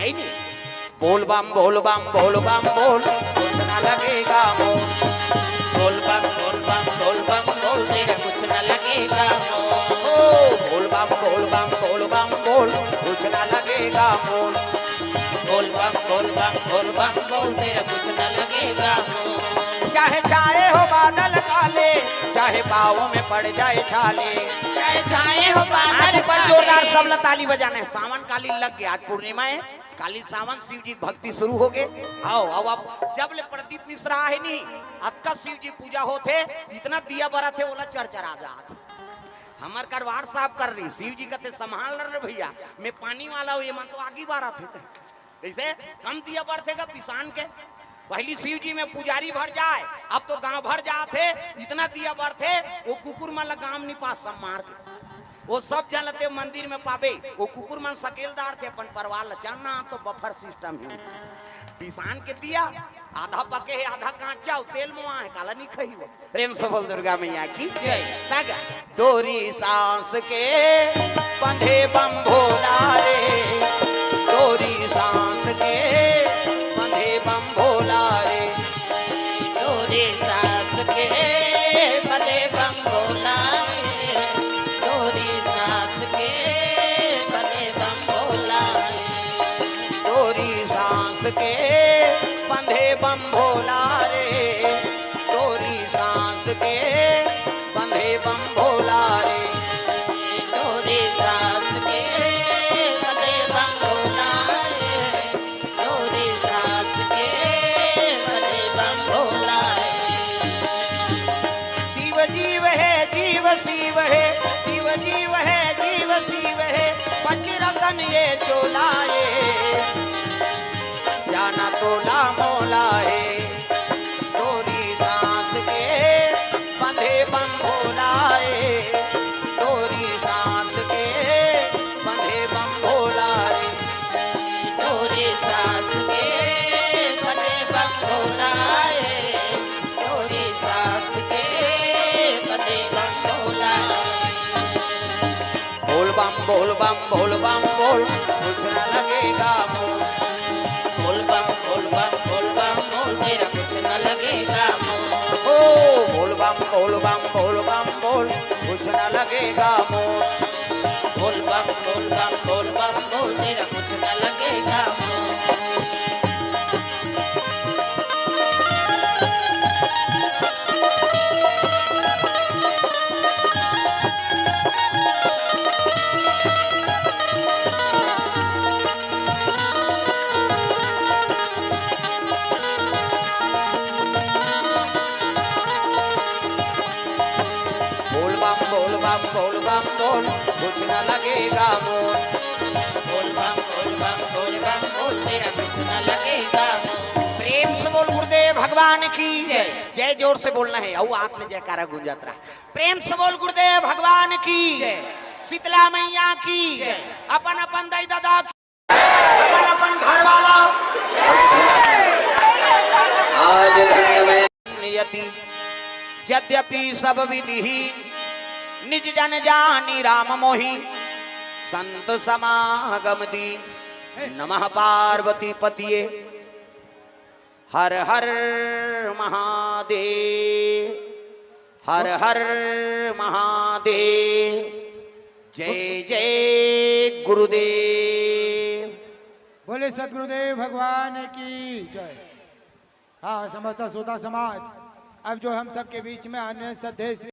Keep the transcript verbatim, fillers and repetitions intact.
नहीं, नहीं। बोल बम बोल बम बोल बम बोल, कुछ ना लगेगा मोल। बोल बम बोल बम बोल बम बोल, तेरा कुछ ना लगेगा मोल। ओ बोल बम बोल बम बोल बम बोल, कुछ ना लगेगा मोल। बोल बम बोल बम बोल बम बोल, तेरा कुछ ना लगेगा मोल। चाहे छाए हो बादल काले, चाहे पाँव में पड़ जाए छाले। चाहे छाए हो बादल आज एक बार काले। जोरदार सबला ताली बजाना है। सावन काली लग गया, आज पूर्णिमा है, काली सावन, शिव जी के भक्ति शुरू हो गए। आओ, अब आप जब ले प्रदीप मिश्रा आहे नहीं, अतका शिव जी पूजा होत हे, इतना दिया बरत हे, ओला चरचरा जात। हमर करवार साफ कर रही, शिव जी कथे, "संभाल रे भैया, मैं पानी वाला हूँ, ये मन तो आगी बारत हे।" जैसे कम दिया बरथे का पिसान के, पहली शिव जी में पुजारी भर जाए, अब तो गांव भर जात हे, इतना दिया बरथे, वो कुकुर मन ला गांव नहीं पास, सब मार के। वो सब जन लते मंदिर में पाबे, वो कुकुर मन सकेलदार थे, अपन परवार ला, चलना तो बफर सिस्टम ही। पिसान के दिया, आधा पके है, आधा कांचा, वो तेल मुआ है, काला नहीं खही वो। प्रेम से बोल दुर्गा मैया की जय। तागा। डोरी सांस के बंधे बम भोला रे, डोरी सांस के बंधे बम भोला रे। डोरी सांस के बंधे बम भोला रे, डोरी सांस के बंधे बम भोला रे। डोरी सांस के बंधे बम भोला रे, डोरी सांस के बंधे बम भोला रे। डोरी सांस के बंधे बम भोला रे, डोरी सांस के बंधे बम भोला रे। शिव जीव है, जीव शिव है, शिव जीव है, जीव शिव है, पंच रतन ये चोला ये, जाना तोला मोला है। डोरी सांस के बंधे बम भोला है, डोरी सांस के बंधे बम भोला है। डोरी सांस के बंधे बम भोला है, डोरी सांस के बंधे बम भोला है। बोल बम बोल बम बोल बम बोल, कुछ न लगेगा मोल। बोल बम बोल बम बोल बम बोल, तेरा कुछ न लगेगा मोल। ओ बोल बम बोल बम बोल बम बोल, कुछ न लगेगा मोल। बोल बम बोल बम बोल बम बोल, तेरा कुछ न लगेगा मोल। बोल बम बोल बम बोल बम बोल, कुछ न लगेगा मोल। बोल बम बोल बम बोल बम बोल, तेरा कुछ न लगेगा मोल। प्रेम से बोल गुरुदेव भगवान की जय। जय जोर से बोलना है, अउ आत्म जयकारा गूंजत रहा। प्रेम से बोल गुरुदेव भगवान की जय। शीतला मैया की जय। अपन अपन दाई दादा की, अपन अपन घर वाला। आज धन्य में नियति, यद्यपि सब विधि निज जन जानी राम मोहि, संत समागम दी। नमः पार्वती पतिये। हर हर महादेव, हर हर महादेव। जय जय गुरुदेव। बोले सतगुरुदेव भगवान की जय। हाँ, समस्त श्रोता समाज, अब जो हम सबके बीच में आने श्रद्धेय श्री